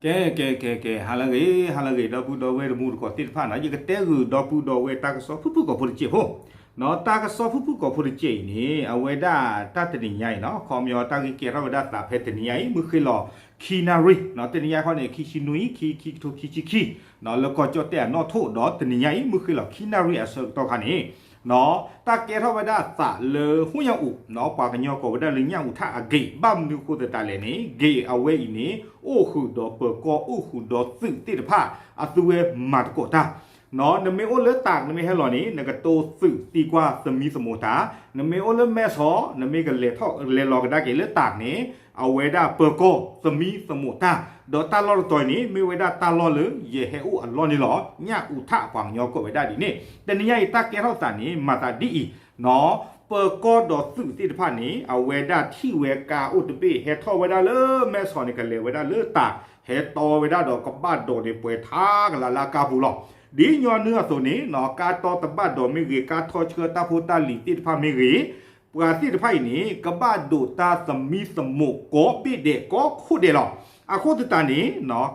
ကဲ ကဲ ကဲ ကဲ ဟါလၢအဂ့ၤ ဟါလၢအဂ့ၤ ဒီပုၢ်ဒီဝဲၢ်တမူတကိးသ့ၣ်တဖၣ်နီၤ, ယကတဲဂုာ်ဒီပုၢ်ဒီဝဲၢ်တၢ်ကစီၣ်ဖုၣ်ဖုၣ်ကိာ်ဖိတစဲးဖိနီၤ, တၢ်ကစီၣ်ဖုၣ်ဖုၣ်ကိာ်ဖိတစဲးအံၤန့ၣ် အဝဲဒၣ်တၢ်တနံၤညါအံၤနီၤ, ခီပညီတၢ်ဂ့ၢ်ကဲထီၣ်ဝဲဒၣ်သးဖဲတနံၤညါအံၤ မုၢ်ဃ့ၣ်လီၤခံနၣ်ရံၣ်နီၤ, တနံၤညါခီန့ၣ် ခံဆံနွံ ခံ ခံကထိခံဆံခံနီၤ, လၢကီၢ်ကၠီၣ်တဲၣ်အနီၣ်ထိၣ်ဒီးတနံၤညါအံၤ မုၢ်ဃ့ၣ်လီၤခံနၣ်ရံၣ်အဆၢကတီၢ်ခါန့ၣ် တၢ်ကဲထီၣ်ဝဲဒၣ်သးလၢ ဟူညၣ်အူးနီၤ, ပှၤကညီကိးဝဲဒၣ်လၢညၣ်အူးထၣ်အဂ့ၤ, ဘၣ်မနုၤဃိသတးလဲၣ်န့ၣ် ဂ့ၤအဝဲအံၤန့ၣ် အိၣ်ဃုာ်ဒီးပၢၤကီၢ် အိၣ်ဃုာ်ဒီးသုးသ့ၣ်တဖၣ် အသုဝဲမၤသကိးတၢ်နီၤ, နမ့ၢ်အိၣ်လၢတၢး နမ့ၢ်ဟဲလီၤန့ၣ် နကတိၤသုးသံကွၢ်သမံသမိးတၢ်, နမ့ၢ်အိၣ်လၢမဲၢ်ဆီး နမ့ၢ်ကလဲၤထီၣ်လဲၤလီၤကဒါက့ၤလၢတၢးန့ၣ် အဝဲဒၣ်ပၢၤကီၢ်သမံသမိးတၢ်, ဒီးတၢ်လီၢ်တတီၤအံၤန့ၣ် မ့ၢ်ဝဲဒၣ်တၢ်လီၢ်လၢယဟဲအိၣ်အလီၢ်န့ၣ်လီၤ. ညၣ်အူးထၣ်ပှၤကညီကိးဝဲဒၣ်ဒ်န့ၣ်, တနံၤညါအံၤတၢ်ကဲထီၣ်သးန့ၣ် မၤသးဒ်အံၤနီၤ, ပၢၤကီၢ်ဒီးသုးသ့ၣ်တဖၣ်န့ၣ် အဝဲဒၣ်ထံၣ်ဝဲကါအိၣ်တဘ့ၣ် ဟဲထီၣ်ဝဲဒၣ်လၢမဲၢ်ဆီးန့ၣ် ကလဲၤဝဲဒၣ်လၢတၢး, ဟဲတီဝဲဒၣ်ဒီးကဘၣ်ဒိးန့ၣ် ပှဲၤထါကလၤလၢအကါပူၤလီၤ. ဒ်ညီနုၢ်အသိးန့ၣ်နီၤ, ကါတီတဘၣ်ဒိးမ့ၢ်ဂ့ၤ, ကါထီဆှၢတၢ်ဖိတၢ်လံၤသ့ၣ်တဖၣ်မ့ၢ်ဂ့ၤ ပှၤသ့ၣ်တဖၣ်အံၤန့ၣ် ကဘၣ်ဒိးတၢ်သမံသမိးကိးဘ့ၣ်ဒဲးကိးခိၣ်ဒဲးလီၤ. အဃိသတးန့ၣ်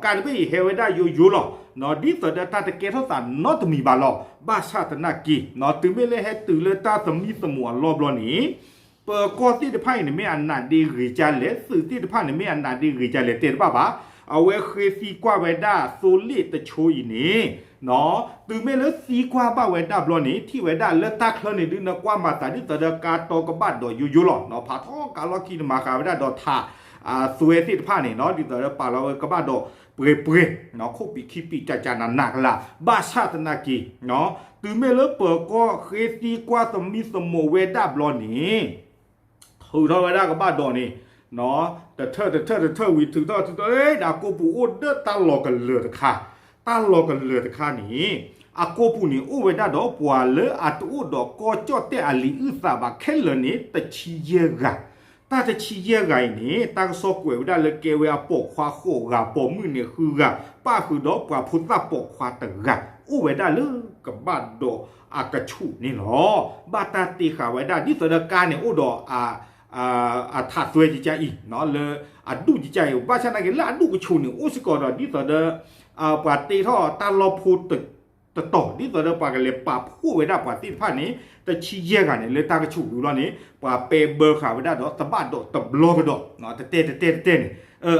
ကါတဘ့ၣ်အံၤဟဲဝဲဒၣ်ယိယိလီၤ. ဒ်သိးဒီးတၢ်တကဲထီၣ်သးနီတမံၤဘၣ်လီၤ. ဘၣ်ဆၣ်သနာ်က့ တုၤမ့ၢ်လၢဟဲတုၤလၢတၢ်သမံသမိးအလီၢ်ဘျီန့ၣ် ပၢၤကီၢ်သ့ၣ်တဖၣ်အံၤန့ၣ်မ့ၢ်အနးဒ့ဂ့ၤကၢ်လဲၣ်, သုးသ့ၣ်တဖၣ်န့ၣ်မ့ၢ်အနးဒ့ဂ့ၤကၢ်လဲၣ် တဲတဘၣ်ဘၣ်. အဝဲဃ့သံကွၢ်ဝဲဒၣ်သိလ့ၣ်တဆိအံၤန့ၣ် တုၤမ့ၢ်လၢသံကွၢ်ဘၣ်ဝဲဒၣ်ဘျီန့ၣ် ထံၣ်ဝဲဒၣ်လၢတၢ်ချၢန့ၣ် ဒုးနကွၢ်မၤသးဒ်သိးဒီးကါတီကဘၣ်ဒိးယိယိလီၤ. ဖးထီကါလီၢ်ခံန့ၣ် မၤဃာ်ဝဲဒၣ်ဒီးထး အသွဲသ့ၣ်တဖၣ်န့ၣ် ဒ်သိးဒီးပာ်လီၤဝဲကဘၣ်ဒိးပှဲၤပှဲၤ ခိၣ်ပံာ်ခံပံာ်ကကနးနးကလၤ. ဘၣ်ဆၣ်သနာ်က့ တုၤမ့ၢ်လၢပၢၤကီၢ်ဃ့သံကွၢ်သမံသမိးဝဲဒၣ်ဘျီန့ၣ် ထုးထီၣ်ဝဲဒၣ်ကဘၣ်ဒိးန့ၣ် တထၢၣ်တထၢၣ်တထၢၣ်ဝံၤ ထုးထီၣ်ထုးထီၣ် ဒီးအကိာ်ပူၤအိၣ်ဒီးတၢ်လီၤကလၢၤတခါ, တၢ်လီၤကလၢၤတခါန့ၣ် အကိာ်ပူၤန့ၣ် အိၣ်ဝဲဒၣ်ဒီးပှၤလၢအတအိၣ်ဒီးကီၢ်ကၠီၣ်တဲၣ်အလံာ်အုၣ်သးဘၣ်ခဲလၢာ်န့ၣ် တဆံယဲၢ်ဂၤ, တၢ်တဆံယဲၢ်ဂၤအံၤန့ၣ် တၢ်ကစီၣ်ကွဲးဝဲဒၣ်လၢကဲဝဲအပိာ်ခွါဃိးဂၤ, ပိာ်မုၣ်န့ၣ်ဃုဂၤ, ပၣ်ဃုာ်ဒီးပှၤဖိသၣ်ပိာ်ခွါတဂၤ အိၣ်ဝဲဒၣ်လၢကဘၣ်ဒိးအကဆူးန့ၣ်လီၤ. ဘၣ်တၢ်တ့ဃာ်ဝဲဒၣ် ဒ်သိးဒီးကါန့ၣ်အိၣ်ဒီး အထးသွဲကကါအံၤ လၢအဒူၣ်ကကါအံၤ, ဘၣ်ဆၣ်သနာ်က့ လၢအဒူၣ်ကဆူးန့ၣ် အိၣ်စ့ၢ်ကီးဒီး ဒ်သိးဒီး ပှၤတ့ထီၣ်တၢ်လီၢ်ဖိတတီၤ ဒ်သိးဒီးပှၤကလဲၤပာ်ဖှိၣ်ဝဲဒၣ်ပှၤသ့ၣ်တဖၣ်န့ၣ် တဆံယဲၢ်ဂၤန့ၣ် လၢတၢ်ကဆူးဝံၤဘျီန့ၣ် ပှၤပဲာ်ဘၢဃာ်ဝဲဒၣ်ဒီး တဘၣ်ဒိးတဘျီကဒီး တတဲတတဲတတဲန့ၣ်,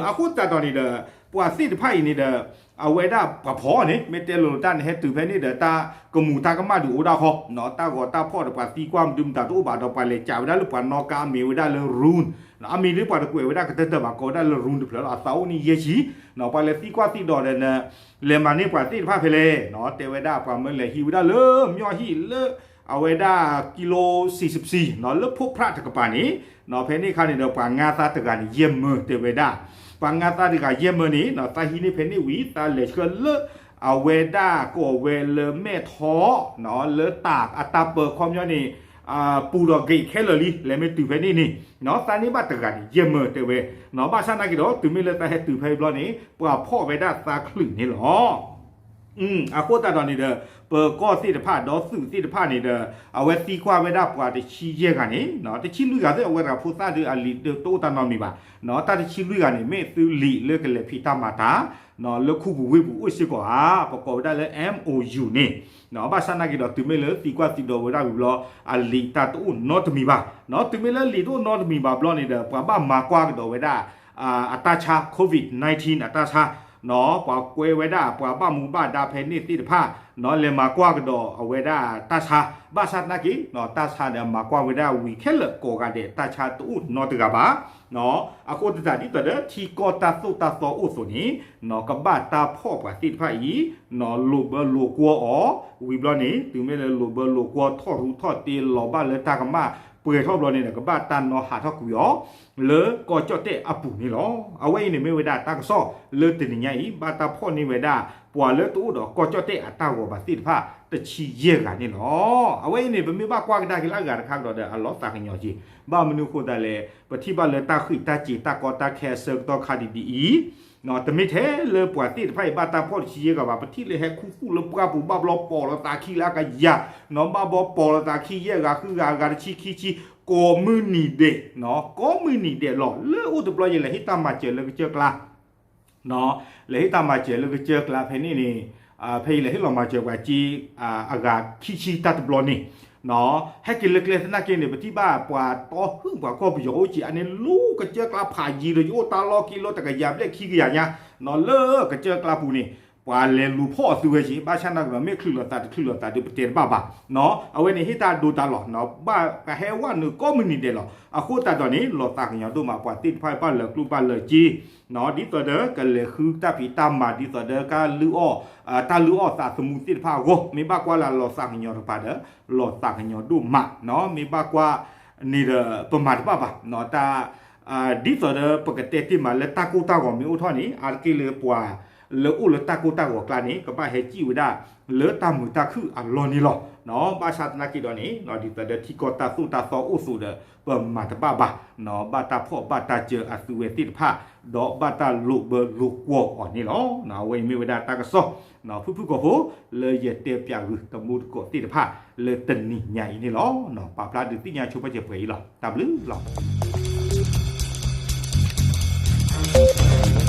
အဃိသတးဒီးန့ၣ်ဒီး ပှၤသ့ၣ်တဖၣ်အံၤန့ၣ်ဒီး အဝဲဒၣ်ပှၤဖီၣ်န့ၣ် မ့ၢ်တဲလိၤလိၤတၢ်န့ၣ် ဟဲတုၤဖဲန့ၣ်ဒီး တၢ်ကမူၤတၢ်ကမၣ်ဒုးအိၣ်ဒၣ်ဃီ, တၢ်ဂီၤတၢ်ဖီၣ်ဒီးပှၤသံကွၢ်မနုၤမတၤတအိၣ်ဘၣ်ဒီး ပှၤလဲၤကးဝဲဒၣ်လၢပှၤနီၣ်ကါအမံၤဝဲဒၣ်လၢ Rune, အမံၤဒ်ပှၤတကွဲးဝဲဒၣ်ကတၢၢ်တၢၢ်ဘၣ် ကိးဝဲဒၣ်လၢ Rune တဖျၢၣ်လီၤ. အသးအိၣ်န့ၣ်ယဲၢ်ဆံ, ပှၤလဲၤသံကွၢ်သံဒိးဒီး လဲၤမၤန့ၢ်ပှၤသ့ၣ်တဖၣ်ဖဲလဲၣ်, တဲဝဲဒၣ်ပှၤမၢလဲၤဟံးဝဲဒၣ်လၢ မျီၣ်ဟံၣ်လၢ အဝဲဒၣ် ကံလိ စံးစပံး လၢဖိးဖြၣ်တကပၤန့ၣ် ဖဲန့ၣ်အခါန့ၣ်ဒီး ပှၤငါသါတဂၤန့ၣ် ယဲၢ်မၢတဲဝဲဒၣ်, ပှၤငါသါတဂၤယဲၢ်မၢန့ၣ် သးဟံးန့ၢ်ဖဲန့ၣ်ဝံၤ သးလဲၤဆှၢလၢ အဝဲဒၣ်ကိးဝဲလၢမဲၣ်ထီ လၢတၢ်အတၢ်ပၢခီပညီန့ၣ် ပူၤဒီးဂ့ၤခဲလၢာ်လံ လဲၤမ့ၢ်တုၤဖဲန့ၣ်န့ၣ် သးန့ၢ်ဘၣ်တဂၤန့ၣ် ယဲၢ်မၢတဲဝဲ, ဘၣ်ဆၣ်နာ်က့ဒီး တုၤမ့ၢ်လၢသးဟဲတုၤဖဲအံၤဘျီန့ၣ် ပှၤဖီၣ်ဝဲဒၣ်သးချုးန့ၣ်လီၤ. အဃိသတးဒီးန့ၣ်ဒီး ပၢၤကီၢ်သ့ၣ်တဖၣ်ဒီးသုးသ့ၣ်တဖၣ်န့ၣ်ဒီး အဝဲသံကွၢ်ဝဲဒၣ်ပှၤတဆံယဲၢ်ဂၤန့ၣ် တဆံလွံၢ်ဂၤသ့ၣ် အဝဲတဂၤဖိသၣ်ဒီးအလံာ်တအိၣ်တၢ်နီတမံၤဘၣ်, တၢ်တဆံလွံၢ်ဂၤန့ၣ် မ့ၢ်သုလံာ်လၢကလဲၤဖံးတၢ်မၤတၢ် လၢခူပူၤဝ့ၢ်ပူၤအိၣ်စ့ၢ်ကီးဧါ, ပကိးဝဲဒၣ်လၢ MOU န့ၣ်, ဘၣ်ဆၣ်နာ်က့ဒီး တုၤမ့ၢ်လၢသံကွၢ်သံဒိးဝဲဒၣ်ဝံၤဘျီ အလံာ်တၢ်တအိၣ်နီတမံၤဘၣ်, တုၤမ့ၢ်လၢလံာ်တအိၣ်နီတမံၤဘၣ်ဘျီန့ၣ်ဒီး ပှၤဘၣ်မၤကွၢ်ကဒီးဝဲဒၣ် အတၢ်ဆါ COVID nineteen အတၢ်ဆါ, ပှၤကွဲဝဲဒၣ် ပှၤဘၣ်မူဘၣ်ဒါဖဲန့ၣ်သ့ၣ်တဖၣ် လဲၤမၤကွၢ်ကဒီးအဝဲဒၣ်တၢ်ဆါ, ဘၣ်ဆၣ်သနာ်က့ တၢ်ဆါဒီးမၤကွၢ်ဝဲဒၣ်ဝံၤခဲလၢာ်ကိးဂၤဒဲး တၢ်ဆါတအိၣ်နီတဂၤဘၣ်. အဃိသတးဒ်သိးဒီး ထံကီၢ်တၢ်သိၣ်တၢ်သီအိၣ်အသိးန့ၣ် ကဘၣ်တၢ်ဖီၣ်ပှၤသ့ၣ်တဖၣ်အံၤ လိာ်ဘၢလိာ်ကွီၢ်အီၤ, ဝံၤဘျီန့ၣ် တုၤမ့ၢ်လၢလိာ်ဘၢလိာ်ကွီၢ်ထီၣ်ရူးထီၣ်တ့လီၤဘၣ်လၢတၢ်ကမၣ်ပှဲၤထီၣ်ဘျီန့ၣ်ဒီး ကဘၣ်တၢ်နီၤဟးထီၣ်ကွံာ်အီၤ လၢကီၢ်ကၠီၣ်တဲၣ်အပူၤန့ၣ်လီၤ. အဝဲအံၤန့ၣ်မ့ၢ်ဝဲဒၣ်တၢ်ကစီၣ်လၢတနံၤညါအံၤ ဘၣ်တၢ်ဖီၣ်န့ၢ်ဝဲဒၣ် ပှၤလၢတအိၣ်ဒီးကီၢ်ကၠီၣ်တဲၣ်အတၢ်ဂီၤဘၣ်သ့ၣ်တဖၣ် တဆံယဲၢ်ဂၤန့ၣ်လီၤ. အဝဲအံၤန့ၣ် ပမ့ၢ်ဘၣ်ကွၢ်ကဒါက့ၤလၢအဂၤတခါကဒီးဒီး အလီၤသးကညီၤက့ၤ, ဘၣ်မနုၤအဃိသတးလဲၣ် ပထံၣ်ဘၣ်လၢတၢ်ဃံးတၢ်စ့ၤတၢ်ကီတၢ်ခဲအဆၢကတီၢ်ခါဒ်ဒ်အံၤ တမ့ၢ်ထဲလၢပှၤသ့ၣ်တဖၣ်အံၤဘၣ်တၢ်ဖီၣ်တဆံယဲၢ်ဂၤဘၣ်, ပထံၣ်လၢဟဲခူသူၣ်လၢပှၢ်ပူၤ ဘၣ်ဘျီပိာ်လိာ်သးခံလၢအကယၤ, နီၢ်ဘၣ်ဘျီပိာ်လိာ်သးခံယဲၢ်ဂၤဃုဂၤအဂၤတဆံခံဆံ, ကိးမုၢ်နံၤဒဲး, ကိးမုၢ်နံၤဒဲးလီၤ. လၢအိၣ်တဘျီယလဲၤဟ့ၣ်တၢ်မၤစၢၤလၢကစၢၢ်ကျါ လဲၤဟ့ၣ်တၢ်မၤစၢၤလၢကစၢၢ်ကျါဖဲန့ၣ်န့ၣ် ဖဲအံၤလဲၤဟ့ၣ်လီၤမၤစၢၤပှၤစ့ အဂၤခံဆံတၢ်တဘျီန့ၣ် ဟဲက့ၤလၢကျဲသနာ်က့န့ၣ် ပထံၣ်ဘၣ်ပှၤတီဟုၣ်ပှၤကီၢ်ပယီၤအိၣ်က့ၤ အန့ၣ်လီၤကစၢၢ်ကျါဖးယံၤဒီး ယအိၣ်တၢ်လီၢ်က့ၤလၢတကယၤဘျဲၣ်ခံကယၤညါ လၢကစၢၢ်ကျါပူၤန့ၣ် ပှၤလဲၤလူၤဖီၣ်အသုဝဲက့ၤ ဘၣ်ဆၣ်နာ်ကဒီး မ့ၢ်ချုးလိာ်သးတချုးလိာ်သးဒီးပတဲတဘၣ်ဘၣ် အဝဲန့ၣ်ဟ့ၣ်တၢ်ဒိတၢ်လီၤ ဘၣ်ပှၤဟဲဝဲနုာ်ကိးမုၢ်နံၤဒဲးလီၤ. အဃိသတးဒီးန့ၣ် လီၤသးကညီၤဒိၣ်မး ပှၤသ့ၣ်တဖၣ်ဘၣ်လၢၤကျိၣ်ဘၣ်လၢၤစ့ ဒ်သိးဒီးကလဲၤဃုတၢ်ဖံးတၢ်မၤ ဒ်သိးဒီးကလုၢ်အီၣ် တၢ်လုၢ်အီၣ်သးသမူသ့ၣ်တဖၣ်အဂီၢ် မ့ၢ်ဘၣ်ကွၢ်လၢလီၤသးကညီၤတကပၤဒီး လီၤသးကညီၤဒိၣ်မး မ့ၢ်ဘၣ်ကွၢ်န့ၣ်ဒီး ပမၤတဘၣ်ဘၣ် တၢ် ဒ်သိးဒီးပကတဲတ့ၢ်မးလၢတၢ်ကိၢ်တၢ်ဂီၤမ့ၢ်အိၣ်ထီၣ်န့ၣ် အါတက့ၢ်လၢပှၤလၢအိၣ်လၢတၢ်ကိၢ်တၢ်ဂီၤကျါန့ၣ် ကဘၣ်ဟဲစံၣ်ဝဲဒၣ် လၢတၢ်မုာ်တၢ်ခုၣ်အလီၢ်န့ၣ်လီၤ. ဘၣ်ဆၣ်သနာ်က့ဒီးန့ၣ် ဒ်သိးဒီးထံကီၢ်တၢ်သိၣ်တၢ်သီအိၣ်အသိးဒီး ပမၤတဘၣ်ဘၣ် ဘၣ်တၢ်ဖီၣ်ဘၣ်တၢ်စၢၤအသုဝဲသ့ၣ်တဖၣ် ဒီးဘၣ်တၢ်လိာ်ဘၢလိာ်ကွီၢ်အီၤန့ၣ်လီၤ. အဝဲအံၤမ့ၢ်ဝဲဒၣ်တၢ်ကစီၣ် ဖုၣ်ဖုၣ်ကိာ်ဖိ လၢယတဲပၠးဂုာ်တံၤသကိးသ့ၣ်တဖၣ် လၢတနံၤညါအံၤန့ၣ်လီၤ. ပာ်ဖျါဒုးသ့ၣ်ညါဆိပာ်စၢၤပှဲၤအံၤလီၤ. တၢ်ဘျုးလီၤ.